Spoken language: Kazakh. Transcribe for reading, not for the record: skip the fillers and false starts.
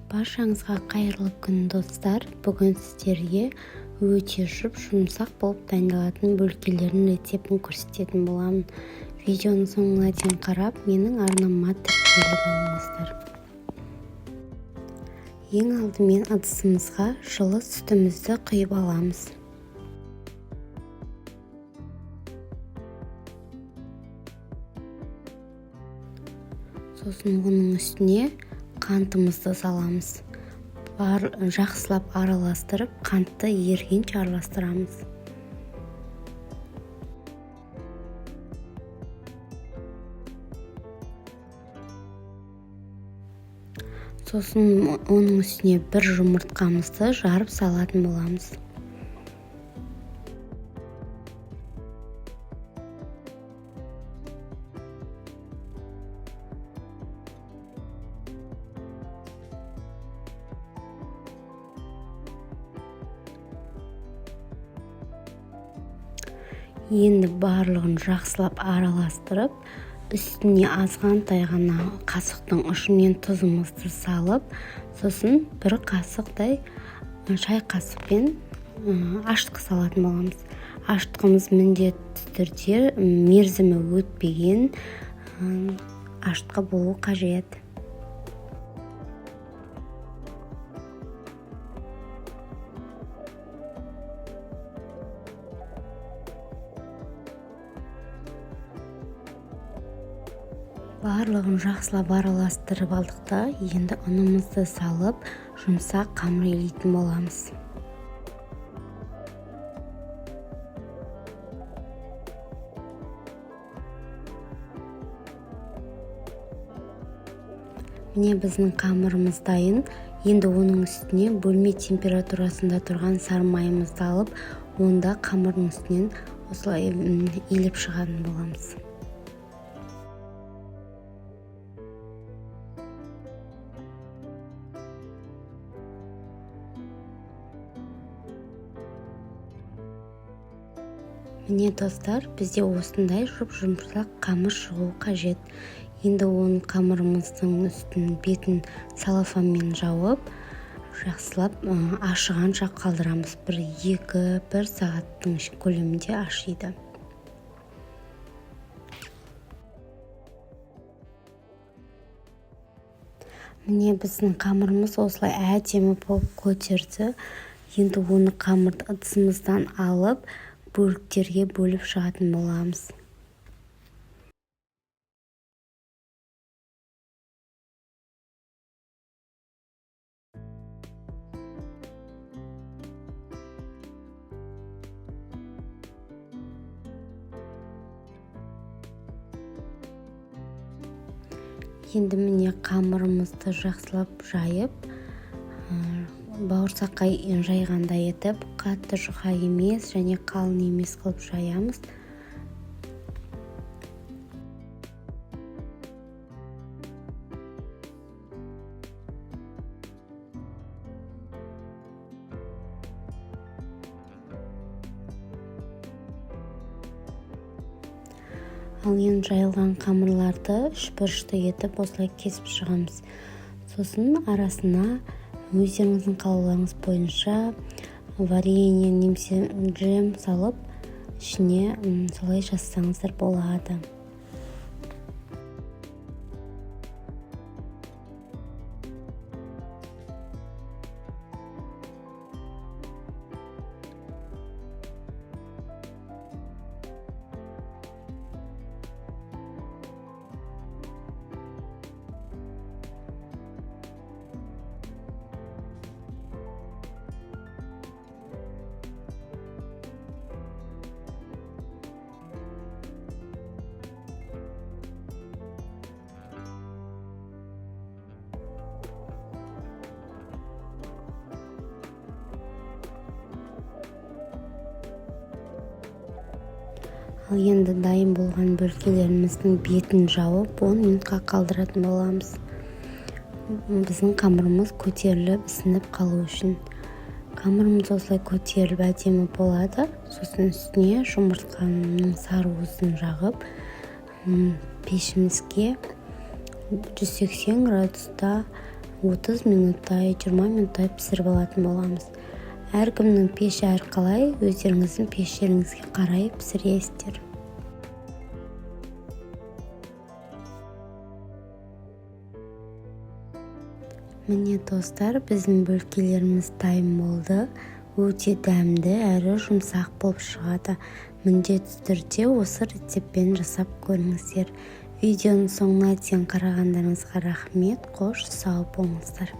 Баршаңызға қайырлы күн, достар! Бүгін сіздерге өте жұп-жұмсақ болып дайындалатын бөлкелердің рецептін көрсететін боламын. Видеоның соңына дейін қарап, менің арнама тіркеліп алыңыздар. Ең алдымен ыдысымызға жылы сүтімізді құйып аламыз. Сосын оның үстіне қантымызды саламыз. Бар, жақсылап араластырып, қантты ергенше араластырамыз. Сосын оның үстіне бір жұмыртқамызды жарып салатын боламыз. Енді барлығын жақсылап араластырып, үстіне азғантай ғана қасықтың ұшымен тұзымызды салып, сосын бір қасықтай шай қасықпен ашытқы салатын боламыз. Ашытқымыз міндетті түрде мерзімі өтпеген ашытқы болу қажет. Барлығын жақсылап араластырып алдық та, енді ұнымызды салып, жұмсақ қамыр илейтін боламыз. Міне, біздің қамырымыз дайын. Енді оның үстіне бөлме температурасында тұрған сары майымызды алып, онда қамырдың үстінен осылай илеп шығатын боламыз. Міне, достар, бізде осындай жұп-жұмсақ қамыр шығуы қажет. Енді оның қамырымыздың үстін, бетін целлофанмен жауып, жақсылап ашығанша қалдырамыз. Бір екі бір сағаттың көлемінде ашиды. Міне, біздің қамырымыз осылай әдемі болып көтерді. Енді оны, қамырды ыдысымыздан алып, бөліктерге бөліп шығатын боламыз. Енді, міне, қамырымызды жақсылап жайып, бауырсаққа жайғандай етіп, қатты жұқа емес және қалың емес қылып жаямыз. Ал енді жайылған қамырларды үшбұрышты етіп осылай кесіп шығамыз. Сосын арасына өздеріңіздің қалауларыңыз бойынша варенье немесе джем салып, ішіне солай жазсаңыздар болады. Ал енді дайын болған бөлкелеріміздің бетін жауып, 10 минутқа қалдыратын боламыз, біздің қамырымыз көтеріліп, ісініп қалу үшін. Қамырымыз осылай көтеріліп, әдемі болады. Сосын үстіне жұмыртқаның сары уызын жағып, пешімізге 180 градуста 30 минуттай, 20 минуттай пісіріп алатын боламыз. Әркімнің пеші әрқалай, өздеріңіздің пештеріңізге қарай пісіресіздер. Міне, достар, біздің бөлкелеріміз дайын болды. Өте дәмді әрі жұмсақ болып шығады. Міндетті түрде осы рецептпен жасап көріңіздер. Видеоның соңына дейін қарағандарыңызға рахмет. Қош, сау болыңыздар.